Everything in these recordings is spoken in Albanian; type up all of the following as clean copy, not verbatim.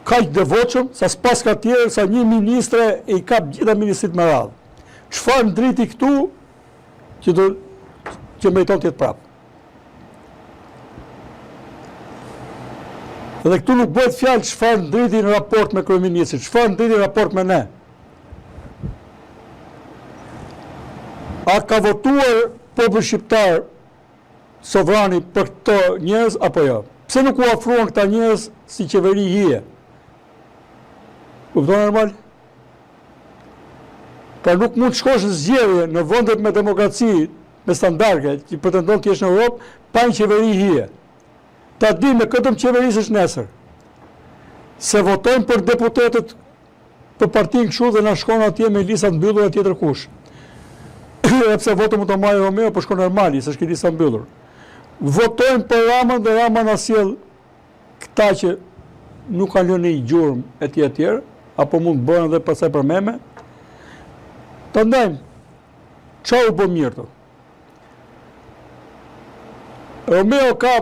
kaq devotshëm, sa s'paska tjerë, sa një ministre i kap gjitha ministritë me radhë. Çfarë ndriti këtu që do që meriton të jetë prapë? Dhe këtu nuk bëhet fjalë çfarë ndriti në raport me kryeministrin, çfarë ndriti në raport me ne. A ka votuar populli shqiptar sovrani për këto njerëz apo jo? Pse nuk u afruan këta njerëz si qeveri hije? Kupton normal? Pra nuk mund të shkosh në zgjedhje në vendet me demokraci, me standarde, që pretendon të jesh në Europë, pa një qeveri hije. Ta di me kë do më qeverisësh nesër. Se votojmë për deputetët për partinë kështu dhe na shkon atje me lista të mbyllura tjetër kush. Edhe pse votën mund ta marrë Romeo, po shkon Ermali, se është lista mbyllur. Votojmë për Ramën dhe Rama na sjell këta që nuk kanë lënë një gjurmë e tjerë e tjerë, apo mund të bëhen dhe pastaj për meme. Ta ndajmë. Ça u bë mirë këtu? Romeo ka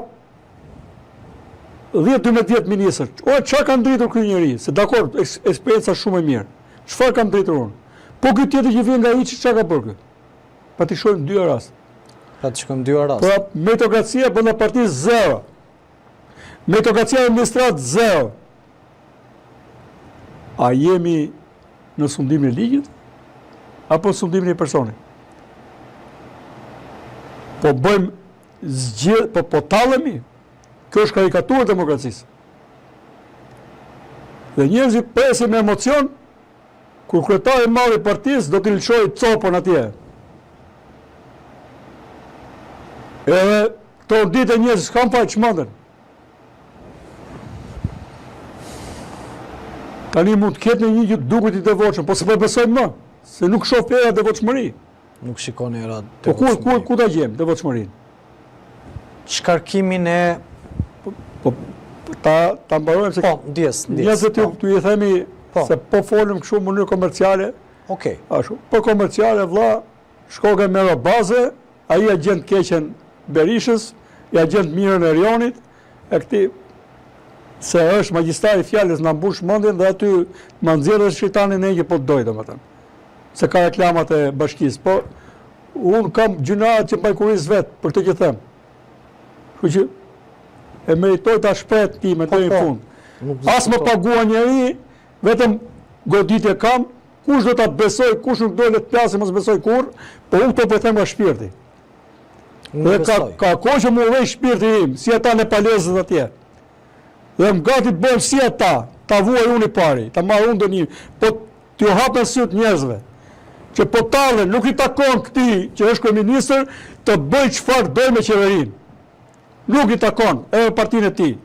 10-12 vjet ministër. O, ça ka ndritur ky njeri? Se dakord, eksperienca shumë e mirë. Çfarë kam ndritur unë? Po ky tjetër që vjen nga hiçi, ça ka bërë ky? Pa t'i shohim dy rast. Pa t'i shohim dy rast. Pra, meritokracia brenda partisë zero. Meritokracia në administratë zero. A jemi në sundimin e ligjit apo në sundimin e personit? Po bëjmë zgjedh, po po tallemi. Kjo është karikaturë e demokracisë. Dhe njerëzit presin me emocion kur kryetari i madh i partisë do t'i lëshojë copën atje. Edhe këto ditë njerëzit s'kanë faj çmenden. Tani mund të ketë një që duket i devotshëm, po s'po e besojmë më, se nuk shoh era devotshmëri. Nuk shikon era devotshmëri. Po ku ku ku ta gjejmë devotshmërinë? Shkarkimin e po, po ta ta mbarojmë se Po, ndjesë, ndjesë. Njerëzit ju po. i themi po. se po folëm kështu në mënyrë komerciale. Okej. Okay. Ashtu. Po komerciale vlla, shkoke me baze, Ai ia gjen të keqen Berishës, ia gjen të mirën Erionit, e këtij se është magjistar i fjalës na mbush mendjen dhe aty ma nxjerr dhe shejtanin e që po të doj domethënë. Se ka reklamat e bashkisë, po unë kam gjynahet që mbaj kurriz vet për këtë që them. Kështu që e meritoj ta shpreh time po, deri në po. fund. As më paguan njeri, vetëm goditje kam, Kush do ta besojë, kush nuk do le të plasë, mos besojë kurrë, po unë këto po e them nga shpirti. Dhe ka, ka kohë që m'u urrej shpirti im, si ata nepalezët atje. Dhe jam gati të bëhem si ata, ta vuaj unë i pari, ta marr unë dënimin, po t'ju hapen sytë njerëzve, që po tallen, nuk i takon këtij që është kryeministër të bëjë çfarë dojë me qeverinë. Nuk i takon edhe partinë e tij.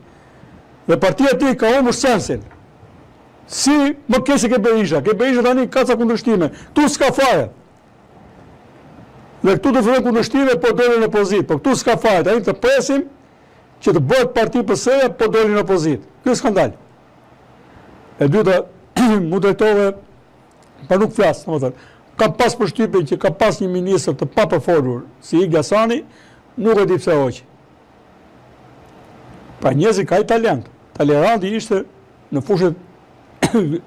Dhe partia e tij ka humbur sensin. Si më keq se ke Berisha. Ke Berisha tani ka ca kundërshtime. Këtu s'ka fare. Dhe këtu të fillojnë kundërshtime, po dolin në opozitë. Po këtu s'ka fare. Tani të presim që të bëhet parti PS-ja, po dolin në opozitë. Ky është skandal. E dyta, m'u drejtove, pa nuk flas, domethënë. Kam pas përshtypjen që ka pas një ministër të papërfolur, si Igli Hasani, nuk e di pse hoqi. Pra njerëzit ka i talent. Talerandi ishte në fushën e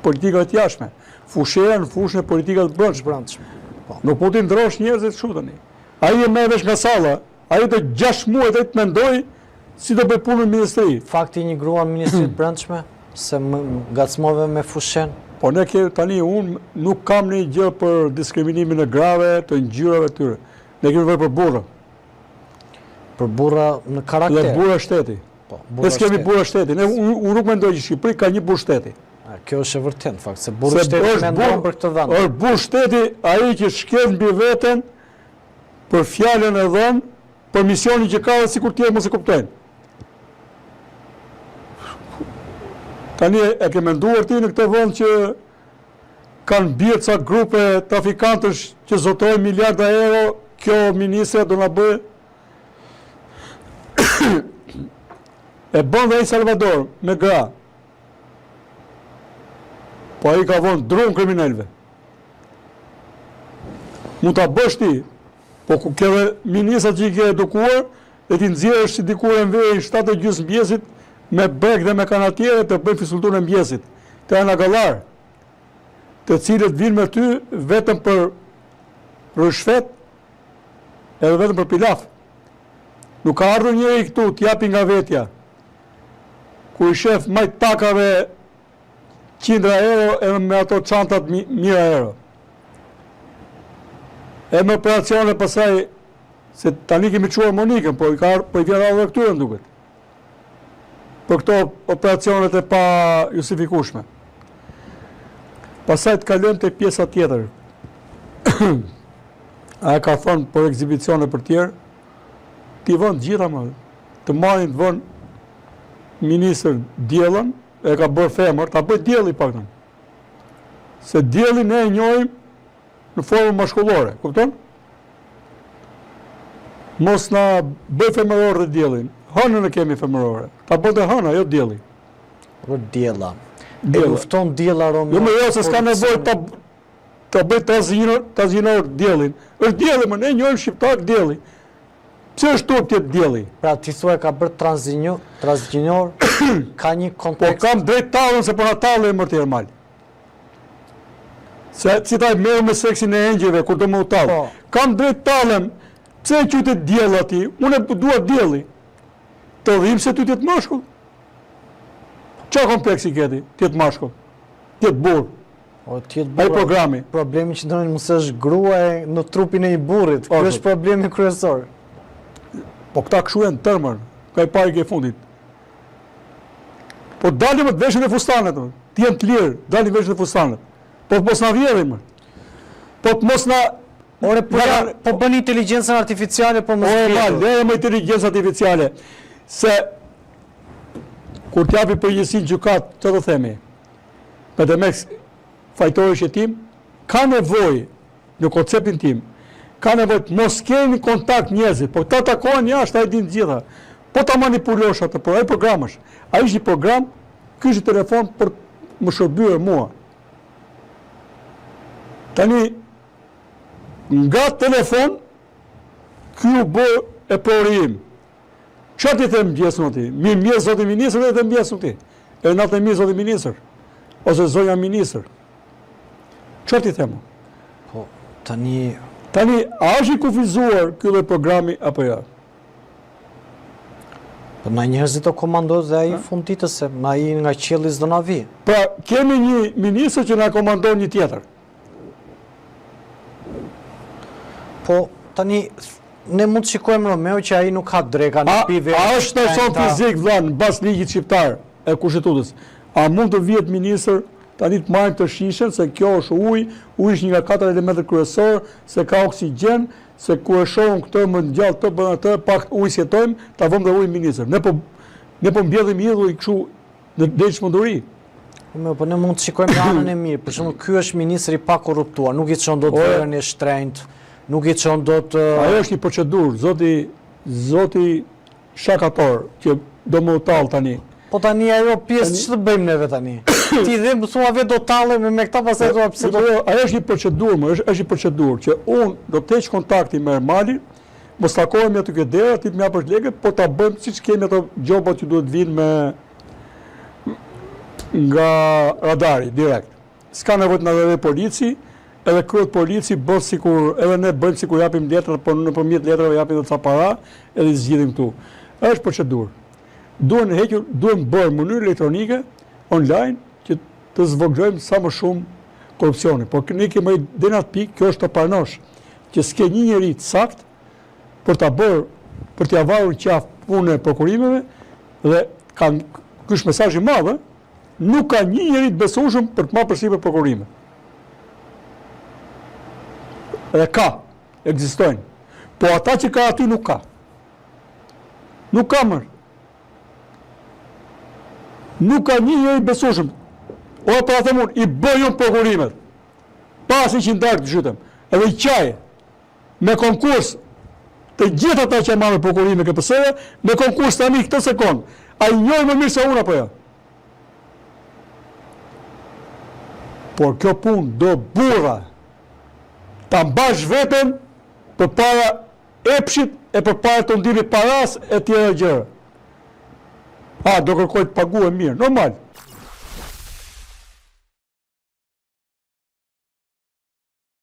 politikave të jashtme. Fushera në fushën e politikave të brendshme. Brendshme. Po. Nuk mund t'i ndrosh njerëzit kështu tani. Ai e merr vesh nga salla, ai do 6 muaj të të mendoj si do bëj punën në ministri. Fakti një grua në ministri të brendshme, se më ngacmove me Fushen. Po ne ke tani unë nuk kam një gjë për diskriminimin e grave, të ngjyrave të tyre. Ne kemi nevojë për burra. Për burra në karakter. Dhe burra shteti. Po, ne s'kemi burra shteti. Ne unë nuk mendoj që Shqipëri ka një burrë shteti. A, kjo është e vërtetë në fakt, se burrë shteti mendon për këtë vend. Është burrë shteti ai që shkel mbi veten për fjalën e dhënë, për misionin që ka dhe sikur tjerë mos e kuptojnë. Tani e ke menduar ti në këtë vend që kanë mbirë ca grupe trafikantësh që zotërojnë miliarda euro, kjo ministrja do na bëjë E bën dhe ai Salvador me gra. Po ai ka vënë drun kriminelëve. Mund ta bësh ti, po ku ke dhe ministrat që i ke edukuar, dhe t'i nxjerrësh si dikur Enverin 7 e gjysmë mëngjesit. me brekë dhe me kanatiere të bëjnë fiskulturën e mëngjesit. Këta janë agallarë, të cilët vijnë me ty vetëm për ryshfet edhe vetëm për pilaf. Nuk ka ardhur njeri këtu të japi nga vetja. Kur i shef majë takave qindra euro edhe me ato çantat mijëra euro. E me operacione pastaj se tani kemi çuar Monikën, po i ka po i vjen radha këtyre më duket. Për këto operacionet e pajustifikueshme. Pastaj të kalojmë tek pjesa tjetër. A e ka thënë për ekzibicione për tjerë? T'i vënë të gjitha më. Të marrin të vënë ministër Diellën, e ka bërë femër, ta bëj dielli paktën. Se diellin ne e njohim në formën mashkullore, kupton? Mos na bëj femëror dhe diellin. Hënën e kemi femërore. Ta bënte hëna, jo dielli. Po Diella. E lufton Diella Romeo. Jo, më jo, se s'ka nevojë ta ta bëj transgjinor, transgjinor diellin. Është dielli, më ne njohim shqiptar dielli. Pse është turp të jetë dielli? Pra ti thua e ka bërë transgjinor, transgjinor, ka një po kontekst. Po kam drejt tallem se po na talle më tjerë mal. Se si ta merr me seksin e engjëjve kur do më u tall. Po. Kam drejt tallem. Pse e quajte diell ti? Unë e dua dielli. Të dhimbset ty të jetë mashkull. Ça kompleksi ke ti? Të jetë mashkull. Të jetë burrë. O, të jetë burrë. Ai programi. Problemi qëndron mos është grua e në trupin e një burrit. Ky është problemi kryesor. Po këta kështu janë tërmër, nga i pari ke fundit. Po dalin më të veshin dhe fustanet, të jenë të lirë, dalin veshin dhe fustanet. Po të mos na vjedhin më. Po të mos na Ore, po, ja, po bën inteligjencën artificiale, po mos Ore, ma, lere më inteligjencën artificiale. Se kur t'japi përgjegjësinë gjykatë, çfarë do themi? Po demek fajtori është jetim, ka nevojë në konceptin tim, ka nevojë të mos keni kontakt njerëzit, po këta takohen jashtë, ai din të gjitha. Po ta manipulosh atë, por ai program është. Ai është një program, ky është një telefon për më shërbyer mua. Tani nga telefon ky u bë eprori im. Ça t'i them mëngjes unë atij? Mirëmëngjes zoti ministër dhe të mëngjes unë atij. E natën e mirë zoti ministër. Ose zonja ministër. Ça t'i them? Po, tani... Tani, a është i kufizuar ky lloj programi apo jo? Po na njerëzit do komandojë dhe ai fund ditës se na ai nga qielli s'do na vi. Pra, kemi një ministër që na komandon një tjetër. Po, tani, ne mund të shikojmë Romeo që ai nuk ha dreka, nuk pi verë. A është person fizik, vlla, në bazë ligjit shqiptar e kushtetutës? A mund të vihet ministër tani të marrim të shishen, se kjo është ujë, uji është një nga katër elementët kryesorë, se ka oksigjen, se kur e shohim këtë më ngjall të bën atë, pa ujë s'jetojmë, ta vëmë dhe ujin ministër. Ne po ne po mbjellim idhuj kështu Në deri çmenduri. Po, po ne mund të shikojmë në anën e mirë. Për shembull, ky është ministër i pakorruptuar, nuk i çon dot verën e shtrenjtë, nuk i çon dot Ajo është një procedurë, zoti zoti shakator që do më u tall tani. Po tani ajo pjesë ç'të bëjmë neve tani? Ti dhe më thua vetë do tallemi me këta pastaj thua pse do. Jo, ajo është një procedurë, më është është një procedurë që unë do të heq kontaktin me Ermalin, Mos takohemi aty ke dera, ti të më japësh lekët, po ta bëjmë siç kemi ato gjobat që duhet vinë me nga radari direkt. S'ka nevojë të na vërë polici, edhe kryet polici bën sikur edhe ne bëjmë sikur japim letrat, por nëpërmjet letrave japim edhe ca para, edhe i zgjidhim këtu. Është procedurë. Duhen hequr, duhen bërë në mënyrë elektronike, online, që të zvogëlojmë sa më shumë korrupsionin. Por ne kemi arritur deri në atë pikë, kjo është të pranosh që s'ke një njeri të saktë për ta bërë, për t'ia varur në qafë punën e prokurimeve dhe kanë ky është mesazh i madh, nuk ka një njeri të besueshëm për të marrë përsipër prokurime. Dhe ka, ekzistojnë. Po ata që ka aty nuk ka. Nuk ka më. Nuk ka një njeri të besueshëm. O, pra them unë, i bëj unë prokurimet. Pa asnjë qindarkë të zhytem. Edhe i qaj me konkurs të gjithë ata që marrin prokurime KPS-ja, me konkurs tani këtë sekond. A i njohin më mirë se unë apo jo? Por kjo punë do burra ta mbash veten përpara epshit e përpara tundimit parasë e tjera gjëra. A, do kërkoj të paguhem mirë, normal.